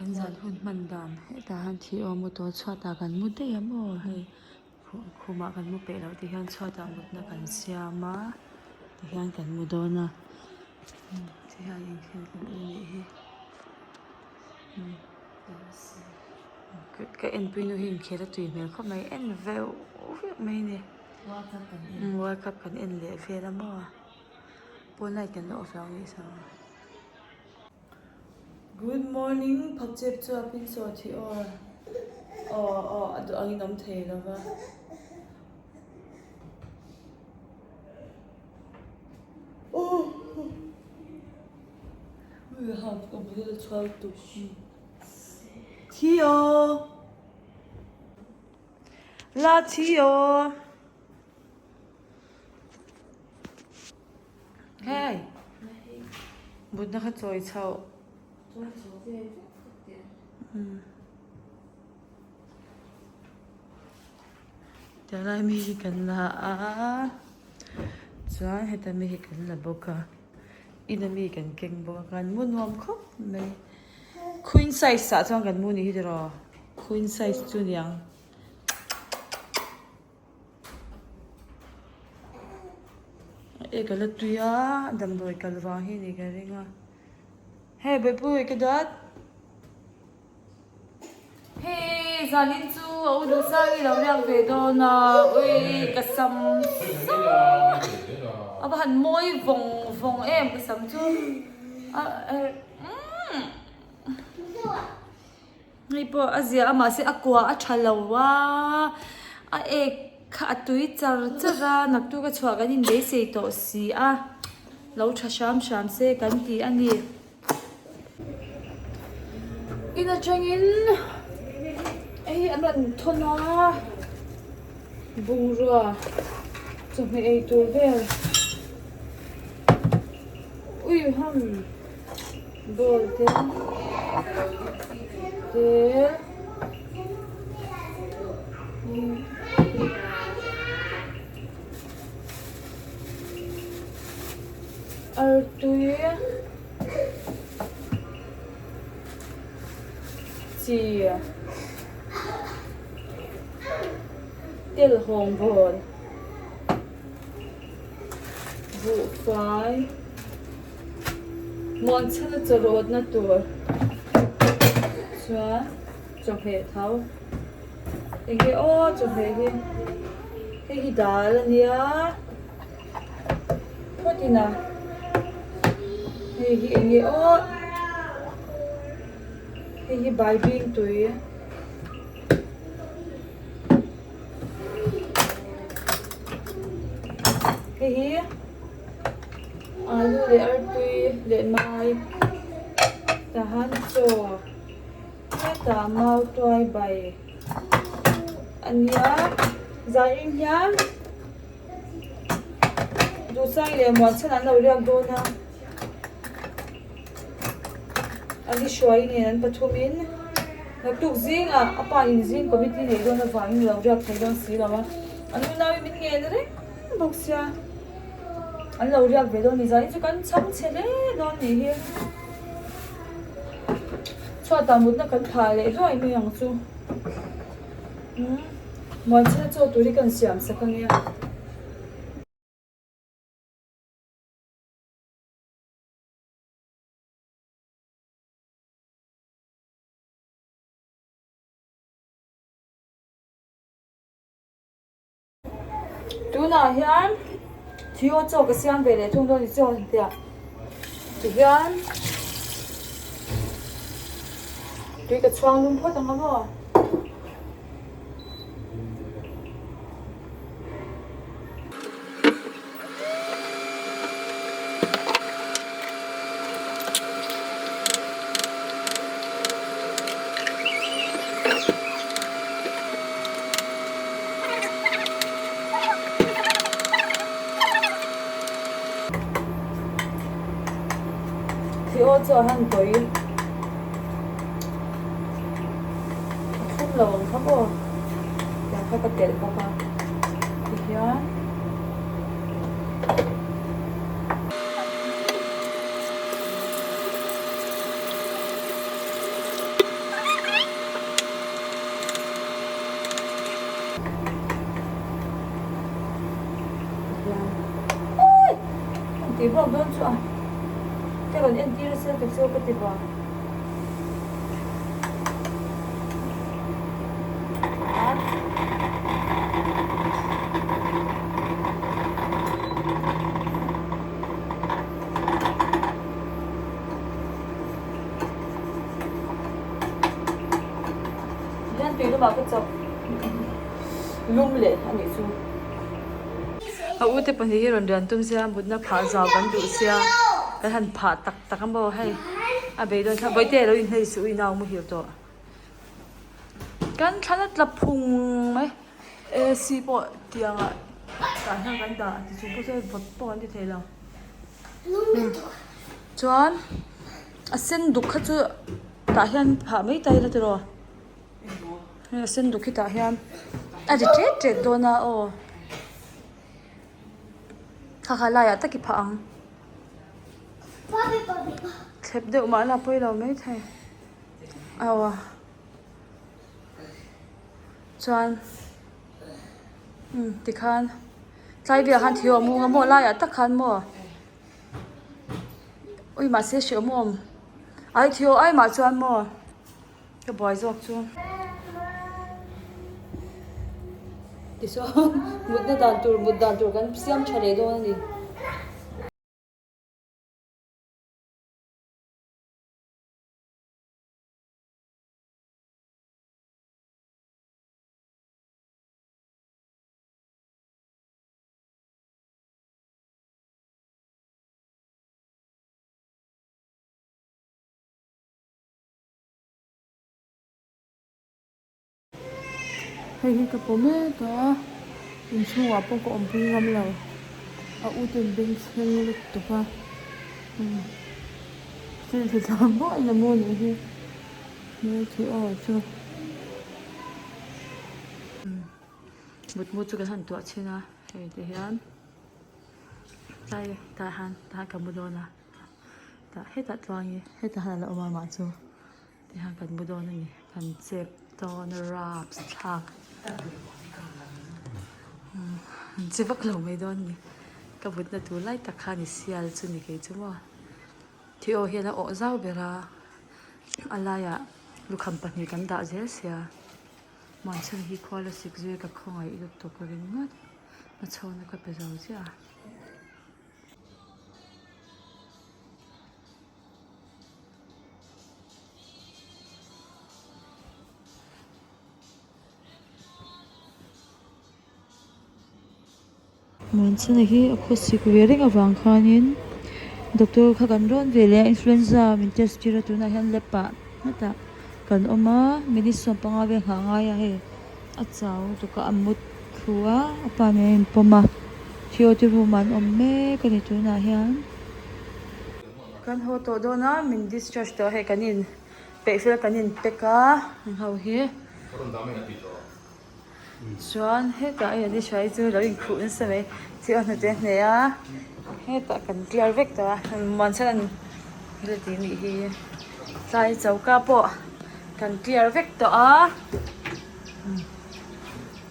Kan zan hun hman dan hetah hian thi awm mu tawh chhuatah kan mu daih a maw hei khumah kan mu peih loh tih hian chhuatah mutna kan siam a tihian kan mu dawn a tihian inkhel kan en leh hi ka enpui nu hi inkhel a tui hmel khawp mai en veuh veuh mai a ni world cup kan en leh vel a maw pawn light kan la off lo a nih saw. Good morning phakchep chu a pin saw thih aw aw aw a duh angin awm thei lo va. Theo La Theo Hei mutna kha chawi chhoh. Tiang mi hi kan la a chuan heta mi hi kan la bawk a ina mi kan keng bawk a kan mu nuam khawp mai queen size ah chuan kan mu ni hi tiraw queen size chu niang. E ka la tui a damdawi kal vang hi ni ka ring a hei Bawihpui ka dawt. Hei zanin chu a u duh sang i lo riak ve dawn a ui ka sam a va han mawi vawng vawng em ka sam chu a umm hei pawh a zia a mahse a kua a tha lo a a ek kha a tui char char a naktuk a chhuah kan inbeisei tawh si a lo tha hram hram se kan ti a ni. In atangin hei an rawn thawn a bungrua chawhmeh ei tur vel ui ham bowl te te artui. Chi tel hawng vawn buhfai muan chhana chaw rawtna tur chuan chawhmeh tho eng nge aw chawhmeh hi hei hi dal a nia. Phawt ina hei hi eng nge aw hei hi baibing tui hei hi alu leh artui leh mai tahan chaw hetah mautuai bai a nia zanin hian. Duhsai leh Muanchhan an lo riak dawn a, a ni hruai nen an pathumin naktuk zingah a pa in zing committee neih dawn avangin a lo riak thei dawn si lo a, an unau in min ngen reng bawk sia an lo riak ve dawn ni zan hi chu kan chhang chhe hle dawn nih hi chhuatah mutna kan phah leh duai mai ang chu. Umm Muanchhana chaw tur hi kan siam sak ange. Tunah hian Theo chaw ka siam ve leh thung dawn ni chaw han tia tihian tui ka chhuang lum phawt ang a maw. Khi aw chu a han tawi a thlum lo ang kha maw tiang kha ka telh bawk a tihian. zawk dawn chu a ka rawn entir a sia ta chu ka ti vang. Hian tui lamah ka chauh lum leh a nih chu. A u te pahnih hi rawn rian tum sia mutna phah zau kan duh sia kan han phah tak tak a maw hei a beidawn thlak bawihte alo inhei suh i nau muhil tawh kan thlan a tla phung mai AC pawh tiangah tah hian kan dah ti chung pawh chuan vawt pawh kan ti thei lo chuan a sen duk kha chu tah hian phah mai ta ila tiraw. Hei a sen duk hi tah hian a ri ṭet ṭet dawn a aw kha kha laiah tak i phah ang thlep deuh mah la pawi lo maithei aw chuan umm tikhan tlai velah khan thir a awm a maw laiah tak khan maw. Ui mahse hre awm awm ai thio ai mah chuan maw ka buai zawk chu tichuan mutna dan tur mut dan tur kan siam tha leh dawn a ni. Hei hi ka pawh mek a inchhungah pawh ka awmpui ngam lo a u ten bengchheng lutuk a thil ti tla mawi na maw nih hi hmeltha aw chu. Mutmu chu kan han tuah chhin a hei ti hian. Tlai tah hian tah ka mu dawn a tah hetah tluang hi hetah hian a la awm a mah chu tihian kan mu dawn a ni kan chep dawn a raps thlak an che vak lo mai dawn a ni ka mutna tur lai tak kha ni sial chu ni kei chu maw thi aw hian a awh zau ber a a laiah lukham pahnih kan dah zel sia muanchhan hi khua la sik zui a ka khawngaih lutuk ringawt. A chhawna ka pe zo chiah a. Muanchhana hi a khawsik ve reng avang khanin doctor kha kan rawn ve leh a influenza min test tir a tunah hian lab ah hetah kan awm a minute 15 vel nghah a ngai a hei. A chau lutuk a a mut thlu a a pa nen a inpawm a theote room ah an awm mek a ni tunah hian. Kan haw tawh dawn a min discharge tawh a hei kan in peih fel kan in pack a heng ho hi chuan hetah hei an hruai chu lo inkhuh nasa mai thil a hnute hneh a hetah kan clear vek tawh a muanchhan an thil a ti nih hi tlai choka pawh. Kan clear vek tawh a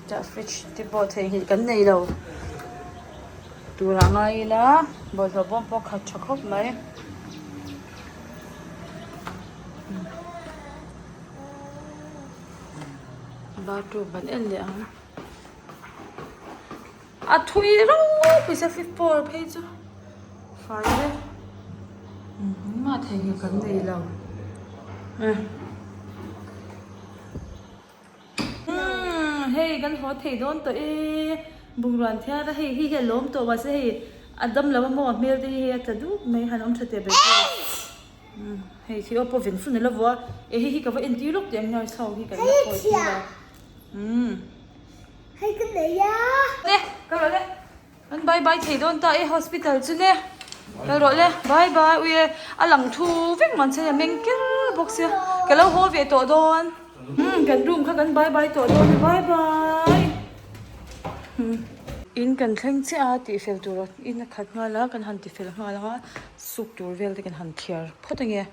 tah fridge te pawh theihnghilh kan nei lo turah ngai ila bawlhhlawh bawm pawh khat tha khawp mai bathroom kan en leh ang a thui ropui sia fifth floor phei chu fai vek engmah theihnghilh kan nei lo umm hei kan haw thei dawn tawh e bungrawn thiar a hei hei hi a lawm tawh mahse hei a dam lo a maw a hmel te hi hei a tla duk mai han awm tha teh ber pawh umm hei khi aw pawh ven fun a la vuah a e hei hi ka va entir lawk teh ang nurse ho hi kan la phawi tir a umm. Hei ka nei a. Le kal rawh le. Kan bye bye thei dawn ta e hospital chu le. Kal rawh le bye bye ui e a lang thu vek man che a meng ker bawk sia. Ka lo haw ve tawh dawn. Umm kan room kha kan bye bye tawh dawn a bye bye. Umm in kan thleng chiah a tih fel tur in a khat nghal a kan han ti fel nghal ang a suk tur vel te kan han thliar phawt ange.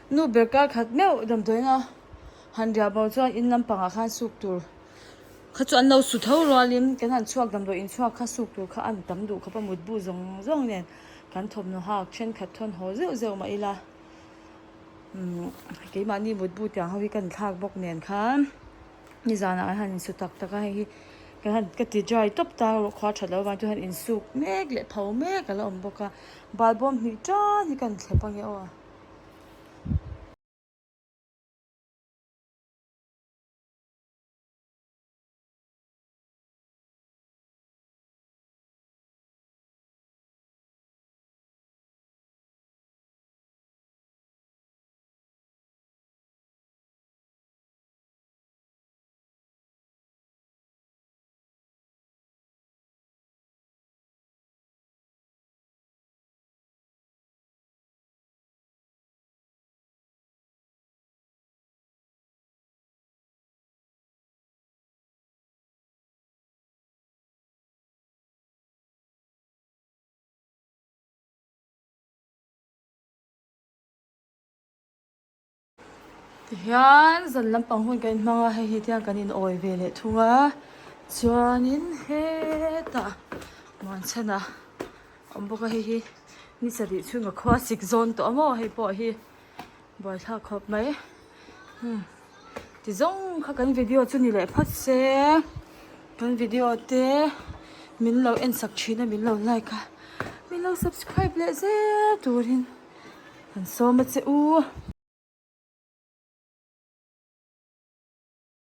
Nu ber kar khat meuh damdawiina han riah bo chuan in lampangah khan suk tur kha chu an lo su tho rualin kan han chhuak damdawi inchhuak kha suk tur kha an tam duh khawp a mutbu zawng zawng nen kan thawmhnaw hak thenkhat thawn haw zeuh zeuh mah ila umm keimahni mutbu tiang ho hi kan thlak bawk nen khan nizanah an han insu tak tak a hei hi kan han ka ti dry tawp ta erawh khua that loh avang chuan han insuk mek leh pho mek a la awm bawk a balbawm hnih tan hi ka inthlep ange aw. Tihian zan lampang hun kan inhmang a hei hi tiang kan in awi ve leh thung a chuanin hetah muanchhana awm bawk a hei hi ni sarih chhunga khua sik zawn tawh a maw hei pawh hi buaithlak khawp mai hmm ti zawng kha kan video chu ni leh phawt se kan video te min lo en sak thin a min lo like a min lo subscribe leh zel turin kan sawm a che u.